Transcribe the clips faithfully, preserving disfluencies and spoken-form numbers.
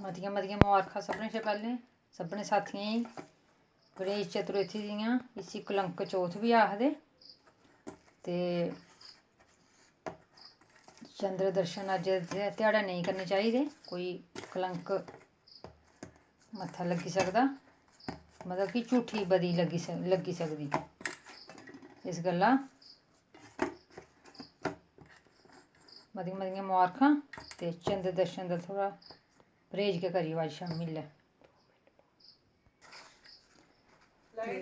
मतियां मतियां मबारखां सभनें शा पैह्लें सभनें साथियें गी गणेश चतुर्थी दियां। इसी कलंक चौथ बी आखदे। ते चंद्र दर्शन अज्ज दे ध्याड़ै नेईं करने चाहिदे। कोई कलंक मत्था लग्गी सकदा, मतलब कि झूठी बदी लग्गी स-, लग्गी सकदी। इस गल्ला मतियां मतियां मबारखां। ते चंद्र दर्शन दा थोह्ड़ा परहेज गै करेओ अज्ज शामीं लै। ते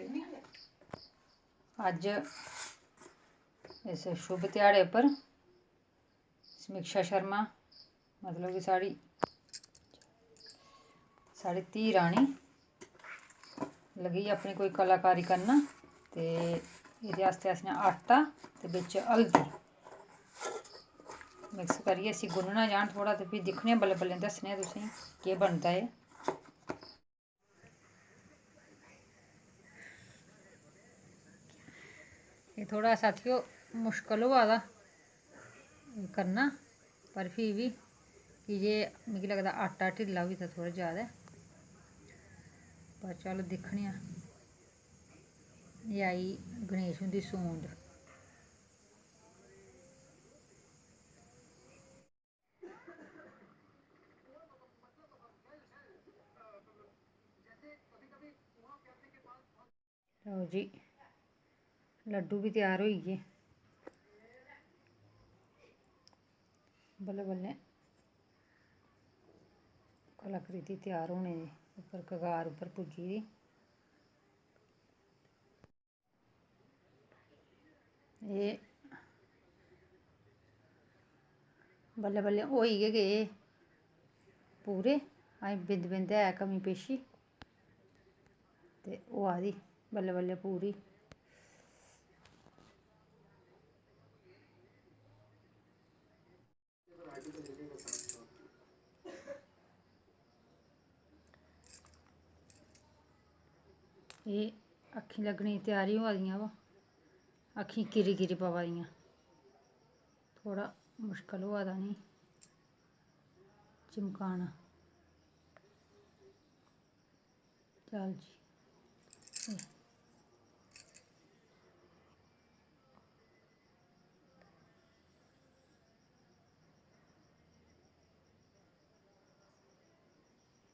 अज्ज इस शुभ ध्याड़े उप्पर समीक्षा शर्मा, मतलब कि साढ़ी, साढ़ी धी रानी लगी अपनी कोई कलाकारी करना। ते एह्दे आस्तै असें आटा ते बिच हल्दी मिक्स करियै इसी गुन्नना जान थोह्ड़ा, ते फ्ही दिक्खने आं, बल्लें बल्लें दस्सने आं तुसेंगी केह् बनदा ऐ। एह् थोह्ड़ा साथियो मुश्कल होआ दा करना, पर फ्ही बी की जे मिगी लगदा आटा ढिल्ला होई दा थोह्ड़ा जैदा, पर चलो दिक्खने आं। एह् आई गणेश हुंदी सूंड। लैओ जी, लड्डू बी त्यार होई गे। बल्लें बल्लें कलाकृति त्यार होने दी उप्पर, कगार उप्पर पुज्जी दी। एह् बल्लें बल्लें होई गै गे पूरे। अजें बिंद बिंद ऐ कमी पेशी, ते होआ दी बल्लें बल्लें पूरी। एह् अक्खीं लग्गने दी त्यारी होआ दियां, बा अक्खीं किरी किरी पवा दियां। थोह्ड़ा मुश्कल होआ दा इ'नेंगी चमकाना। चल जी।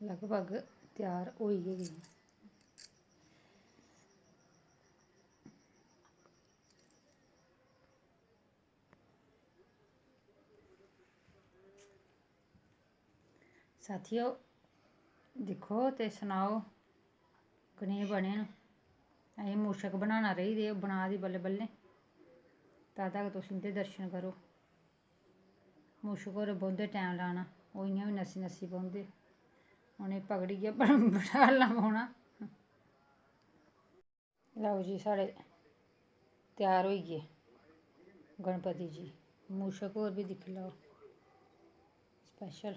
लगभग त्यार होई गै गेई। साथियो, दिक्खो ते सनाओ कनेह् बने न। अजें मूशक बनाना रेही दे, ओह् बना दी बल्लें बल्लें। तद तक तुस इं'दे दर्शन करो। मूशक होर बौंह्दे टैम लाना, ओह् इ'यां बी नस्सी नस्सी बौंह्दे। उ'नें पकड़ियै बठालना पौना। लैओ जी, साढ़े त्यार होई गे गणपति जी। मूशक होर बी दिक्खी लैओ special,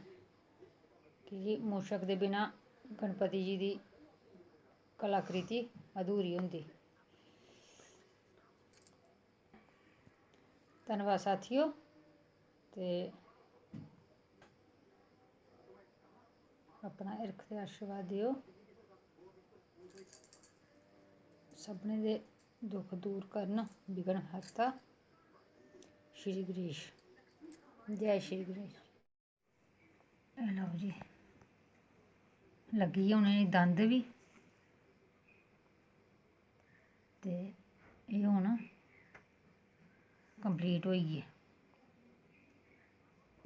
की के मूशक दे बिना गणपति जी दी कलाकृति अधूरी होंदी। धन्नवाद साथियो, ते अपना हिरख ते आशीर्वाद देओ। सभनें दे दुख दूर करन विघ्न हरता श्री गणेश। जय श्री गणेश। एह् लैओ जी, लग्गी गे उ'नेंगी दंद बी। ते एह् हून complete होई गे।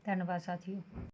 धन्नबाद साथियो।